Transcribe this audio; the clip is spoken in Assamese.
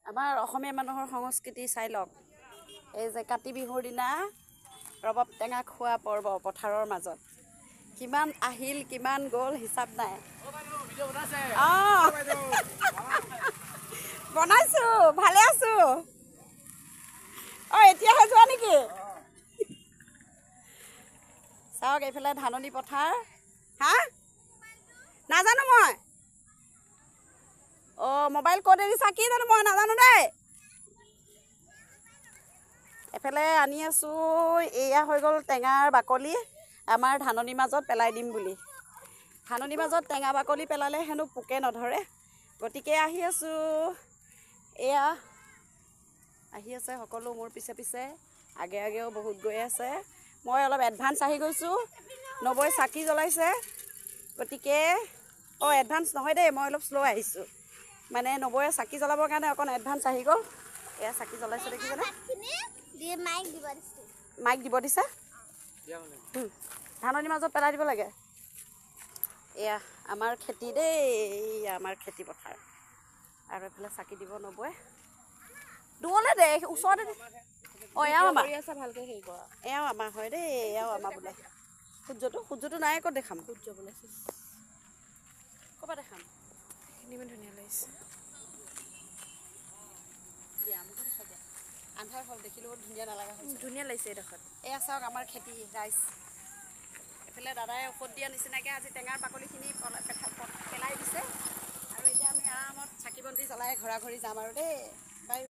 আমাৰ অসমীয়া মানুহৰ সংস্কৃতি চাই লওক। এই যে কাতি বিহুৰ দিনা ৰবাব টেঙা খোৱা পৰ্ব পথাৰৰ মাজত কিমান আহিল কিমান গ'ল হিচাপ নাই। অঁ, বনাইছো, ভালে আছো। অঁ, এতিয়াহে যোৱা নেকি? চাওক এইফালে ধাননি পথাৰ। হা, নাজানো মই। অঁ, মোবাইল ক'ত এৰিছা কি জানো, মই নাজানো দেই। এফালে আনি আছোঁ। এয়া হৈ গ'ল টেঙাৰ বাকলি, আমাৰ ধাননিৰ মাজত পেলাই দিম বুলি। ধাননিৰ মাজত টেঙা বাকলি পেলালে হেনো পোকে নধৰে, গতিকে আহি আছোঁ। এয়া আহি আছে সকলো মোৰ পিছে পিছে, আগে আগেও বহুত গৈ আছে। মই অলপ এডভান্স আহি গৈছোঁ। নবৈ চাকি জ্বলাইছে, গতিকে অঁ, এডভান্স নহয় দেই, মই অলপ শ্ল' আহিছোঁ। মানে নবৈয়ে চাকি জ্বলাবৰ কাৰণে অকণ এডভান্স আহি গ'ল। এয়া চাকি জ্বলাইছে দেখিছেনে? মাইক দিব দিছে, ধাননিৰ মাজত পেলাই দিব লাগে। এয়া আমাৰ খেতি দেই, এয়া আমাৰ খেতি পথাৰ। আৰু এইফালে চাকি দিব নবৈ। দূৰলৈ দে, ওচৰতে। অঁ, এয়াও আমাৰ, এয়াও আমাৰ হয় দেই, এয়াও আমাৰ বোলে। সূৰ্যটো নাই, ক'ত দেখাম? সূৰ্য বোলে ক'ৰপৰা দেখাম? এইখিনি ধুনীয়া লাগিছে। দিয়া, মোকো দেখাই দিয়া। আন্ধাৰ হ'ল, দেখিলেও ধুনীয়া নালাগা হৈছে। ধুনীয়া লাগিছে এইডোখৰত। এয়া চাওক আমাৰ খেতি ৰাইজ। এইফালে দাদাই ঔষধ দিয়া নিচিনাকৈ আজি টেঙাৰ বাকলিখিনি পেলাই দিছে। আৰু এতিয়া আমি আৰামত চাকি বন্তি জ্বলাই ঘৰা ঘৰি যাম আৰু দেই।